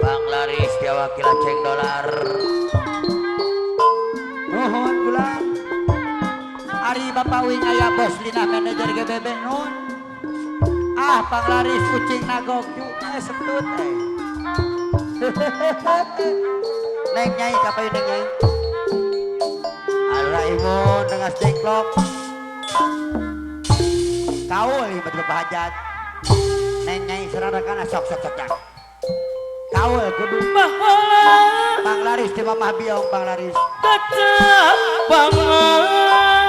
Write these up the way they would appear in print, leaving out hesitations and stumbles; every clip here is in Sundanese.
Bang Laris diwakil Aceng Dolar. Nuhun kula. Ari Bapak Wing aya bos lina manajer GBB nun. Ah, Bang Laris kucing nagok ju sentut eh. Neng nyai kapayu neng nyai. Alura imun dengan dengklok. Kaul ieu mah Bapak hajat. Neng nyai serarakan sok sok sok cak. Kaul kudu Baheula Bang Laris di Mamah Biong Bang Laris. Kacapangan.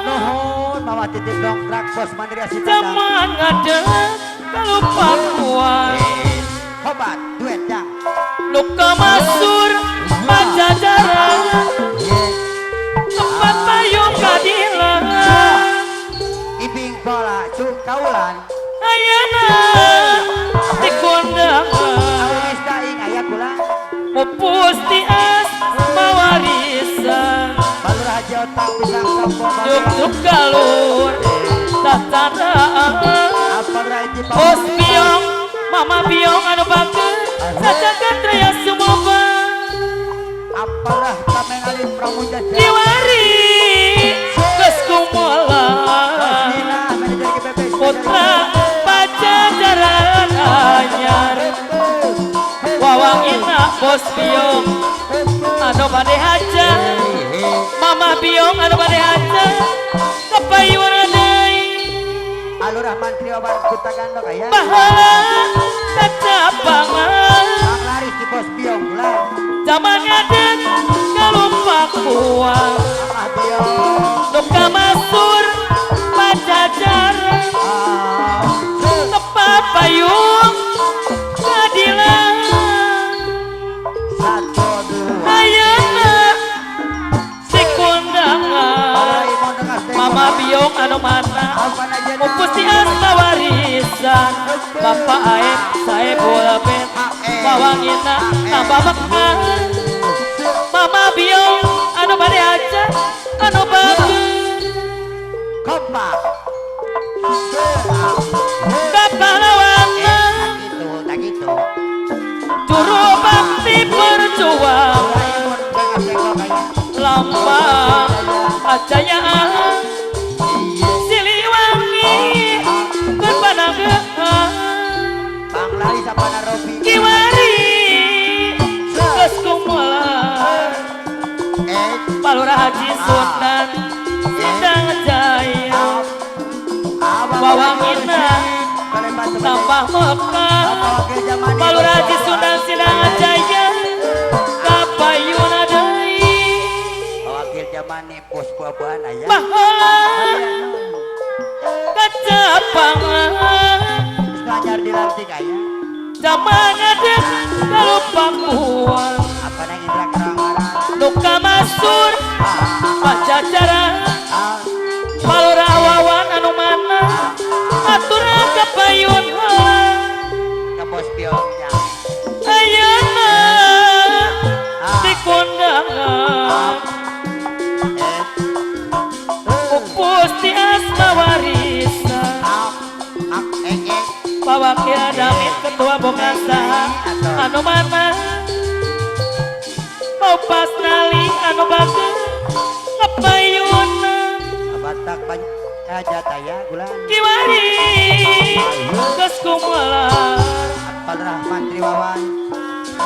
Nuhun mawa titip dongkrak bos Mandiri Asitanda. Zaman ngadeg kalupakuan. Hobat duet jang. Luka masur pajajaran. Tempat payung keadilan. Ibing bola cuk kaulan. Ayeuna di kondangan. Aulis daing aya kula. Pupus tias mawarisan. Balur haji otak pisang kampung. Juk galur tataraan. Apa haji Bos biong, mama biong anu bager sajagat raya sumoba. Aparah tameng alim pramuja. Kiwari geus kumola. Bos manajer GBB. Putra pajajaran anyar. Wawangina bos biong anu bade hajat. Mama biong anu bade hajat kapayun deui. Alurah Mantri Oban Kutagandok aya. Baheula kacapangan. Bang Laris di bos biong kula. Zaman ngadeg kalupakuan. Mamah biong. Duka masur pajajaran. Ah. Tempat payung keadilan. Satu dua. Ayeuna si kondangan. Mama biong anu mana Pupus di asta warisan. Bapak Aep saya bola ben. Wawangina tambah mekar. Mama biong anu bade hajat anu bager. Kompak. Kapahlawanan. Tak gitu, tak gitu. Juru bakti perjuangan. Lambang kajayaan Siliwangi keur pananggehan. Bang Laris apa Robi? Kiwari geus kumola. Palurah Haji Sunan Sindang Jaya. Wawangina tambah mekar. Palurah Haji Sunan Sindang Jaya kapayuna deui. Wakil jamani bos buah-buahan aya. Baheula kacapangan. Anyar dilantik aya. Zaman ngadeg kalupakuan. Apa nang Indra Karangaran? Luka masur pajajaran. Palurah Wawan anu mana aturan kapayun heula. Ke bos biongnya. Ayeuna di kondangan. Pupus di asma warisan. Pawakil Damit ketua boga saha anu mana mau pas nali anu bager kapayuna. Batak banyak hajat aya gulan. Kiwari geus kumelar. Apal Rahman Triwawan.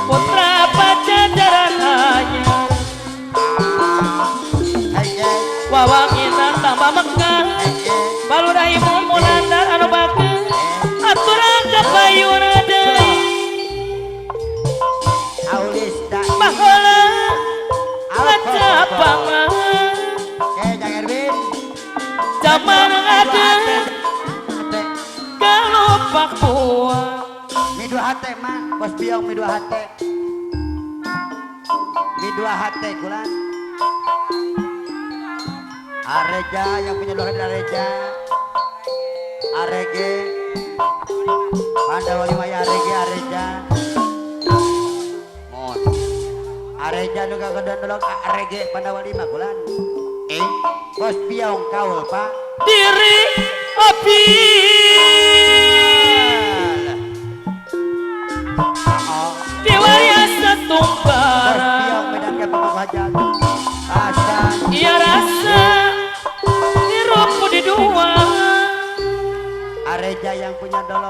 Putra pajajaran anyar. Wawangina tambah mekar. Balurah Imun Munandar anu bager aturan kapayuna deui. Aulis da. Baheula kacapangan. Jang Erwin. Zaman ngadeg kalupakuan. Mi dua hate mah, bos biong mi dua hate. Mi dua hate kulan. Areja yang punya dua hati Areja. Arege. Pandawa lima ya Arege Areja. Mon. Areja nu kagodon dolok Arege Pandawa lima kulan. Bos biong kaul Pak. Diri api.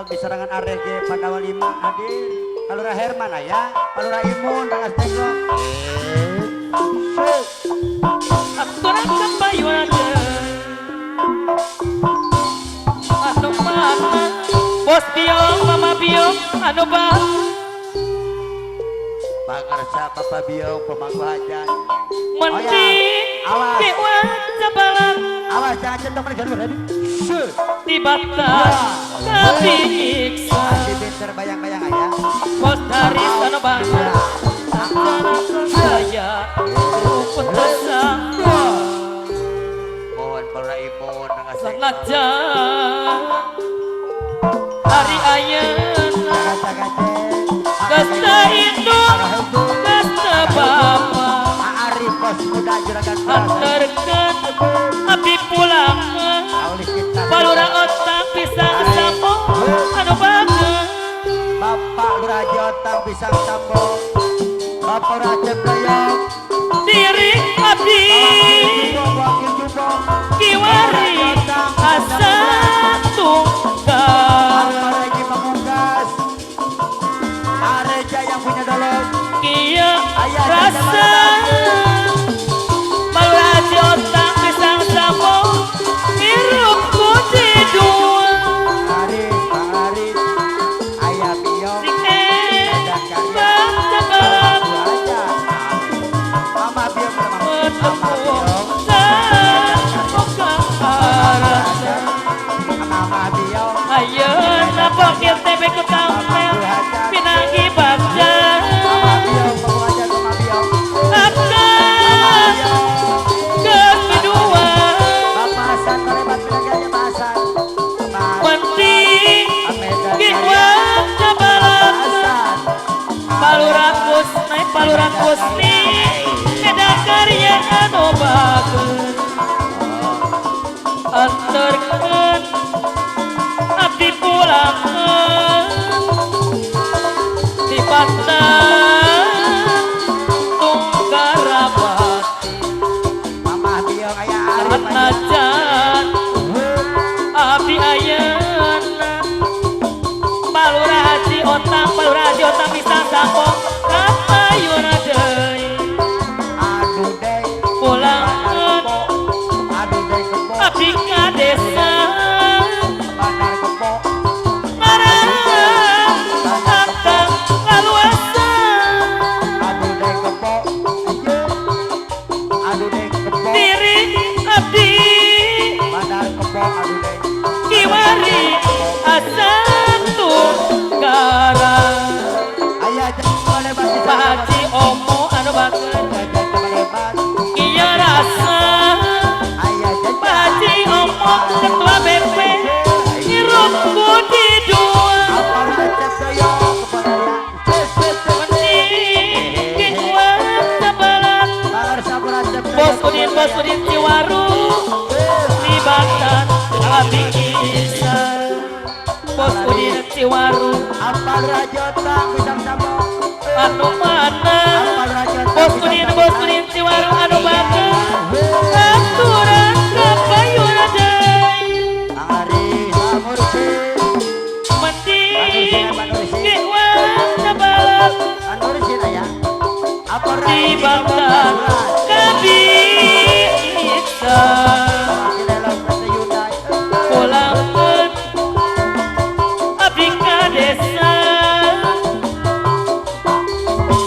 Nagog di serangan ARG Pandawa 5 hadir. Palura Herman aya, Palura Imun Rengas Dengklok. Aturan kapayun anu mana Bos Biong Mama Biong anu ba Pangarsa Bapak Biong pemangku hajat. Mending Awas. dewa cabalan Awas jangan centong mereka dulu tadi. Di batas kabiksa Masih pinter bayang-bayang aya. Bos Daris anu bangga saya rukun bersama Mohon Palura Imun Rengas Dengklok. Senajan hari ayeuna gesta indung gesta bapa Arif bos muda juragan beras. anterkeun abdi pulang Aulis kita. Palura otak pisang sambo anu bageun Bapak Lurah Haji Otang pisang sambo. Bapak Lurah Acep Doyok. Diri abdi Wakil Jumbo, Wakil Jumbo. kiwari asa tunggal Bapak Regi Pamungkas. Areja yang punya dolok. Kia rasa Palura Haji otak pisang sambo hirupku di dua Aris, Bang Aris. Ayah Biong. Sing Medan Karya. bangsa balap Bapak aja. Mama Biong, Mama bertemu Biong. semoga arasa Mama Biong. ayeuna bokil tebe ku tampil pinanggi bagja Mama Biong, Mama aja, Mama Biong. akan kedua Bapak Hasan, Bapak pinanggiannya Pak Hasan. Bapak penting Medan kiwa Karya. cabalap Hasan. Palura Kusni Palura Kusni Medan Karya anu bagus anterkeun abdi pulangkeun di Batang Tunggarabati Mama Biong ayah Arif ayah. najan abdi ayeuna Palura Haji Otang Palura Haji Otang pisang sampo kapayuna deui Aduh deng. pulangkeun Aduh deng kebo. abdi ka desa Bandar kebo. marang akang laluasa Aduh deng kebo. Aduh deng kebo. diri abdi Bandar kebo. Aduh deng. kiwari asa tunggara Ayah jangan lebat. Pak Haji Omo anu bageun Jangan lebat. ieu rasa Ayah Pak jangan. Haji Omo ketua BP hirupku di dua Apa raja saya kepada ya. mending kuat sabaran Balar sabur raja Bos Udin Bos Udin Ciwaru di Bagdad abdi Isa Bos Udin Ciwaru Apa raja otang pisang sambo. anu mana Apa raja Bos Udin Bos Udin Ciwaru anu bageun aturan kapayuna deui Ari Mursid. mending kuat sabaran Anursin ayah. Apa di Bagdad kabisa pulangkeun abdi ka desa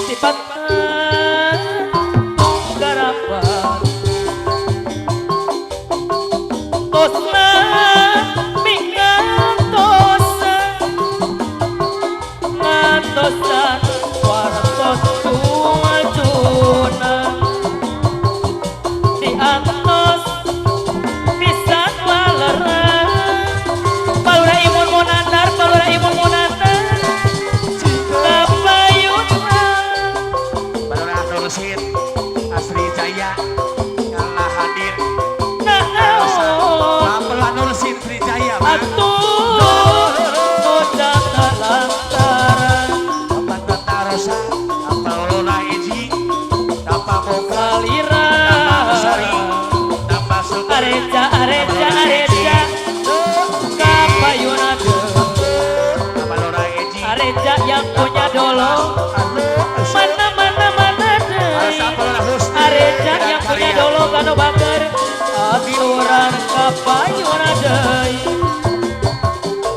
sifat garapan tosna mingantosa ngantosan wartos tuajuna diantos pisan waleran Palura Imun Munandar Palura Imun Munandar kapayuna Palura Nursin Asri Jaya kalah hadir. naon Palura Nursin Sri Jaya. Pak. atuh nu lantaran Bapak Tata Rosa, Bapak Lona Eji, Bapak Moga, salira Bapak Sari, Bapak Sugeng, areja areja areja kapayuna deui anu bager aturan kapayuna deui.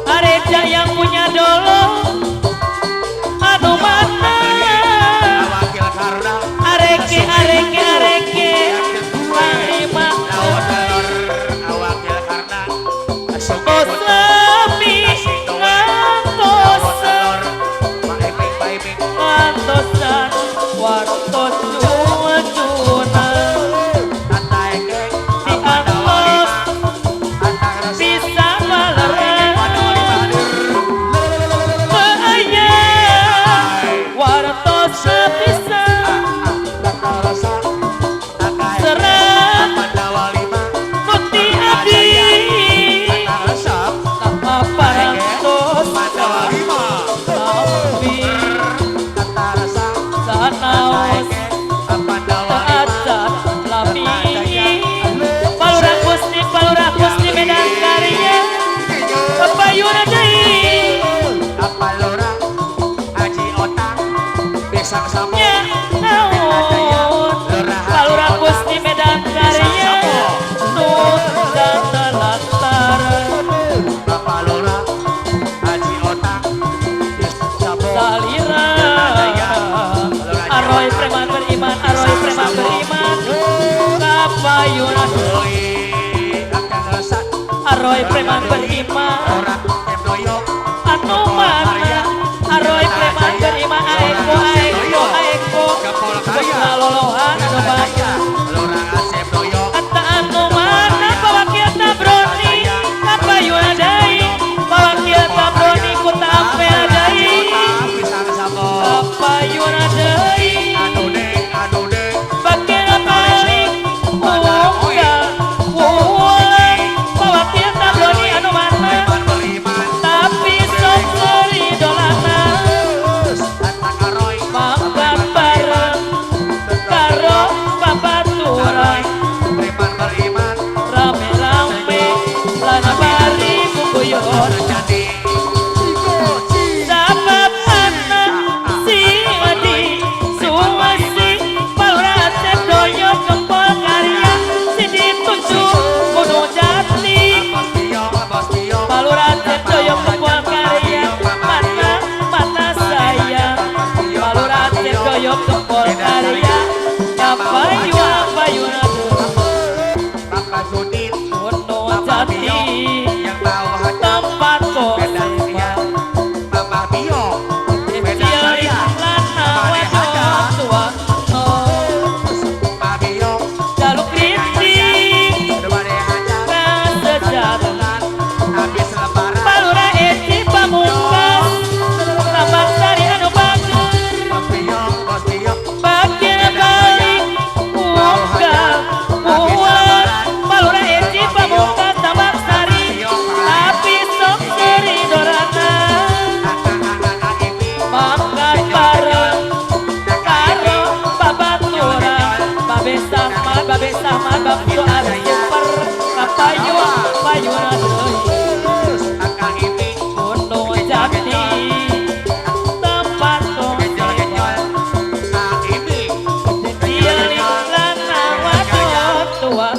Areja yang punya dolo anu mana areke areke areke panglima Kosepi ngantosan ngantosan wartos cuacuna diantos bisa malerang aya wartos bisa serang Muti abdi parantos tapi sanaos acan lami Palurah Gusti Medan Karya Kapayuna deui nya naon Palurah Gusti Medan Karya nu telantar salira Aroy preman beriman Aroy preman beriman Kapayuna Aroy preman beriman anu mana Aroy preman beriman aeko aeko aeko bos ngalolohan anu mana Ata anu mana pawakil tabroni kapayuna deui pawakil tabroni ku tampel deui kapayuna deui bakil balik unggal wulan pawakil tabroni anu mana tapi sok seuri dolana mangkat bareng karo babaturan rame-rame lan bari guguyon sabab anak si Adi Suwasi Palurah Asep Doyo Gempol Karya si ditunjuk Gunung Jati Palurah Asep Doyo Gempol Karya mana mana sayang Palurah Asep Doyo Gempol Karya kapayu payuna Gunung Jati tempat kosepa cilik lanang wadon tua jaluk kritik kasejatan Palurah Eci Pamungkas Taman Sari anu bager bakir balik unggal ulan Palurah Eci Pamungkas Taman Sari tapi sok seuri dorana mangkat bareng karo babaturan babe sama babtu super kapayu payuna deui Gunung Jati tempat kosepa cilik lanang wadon tua.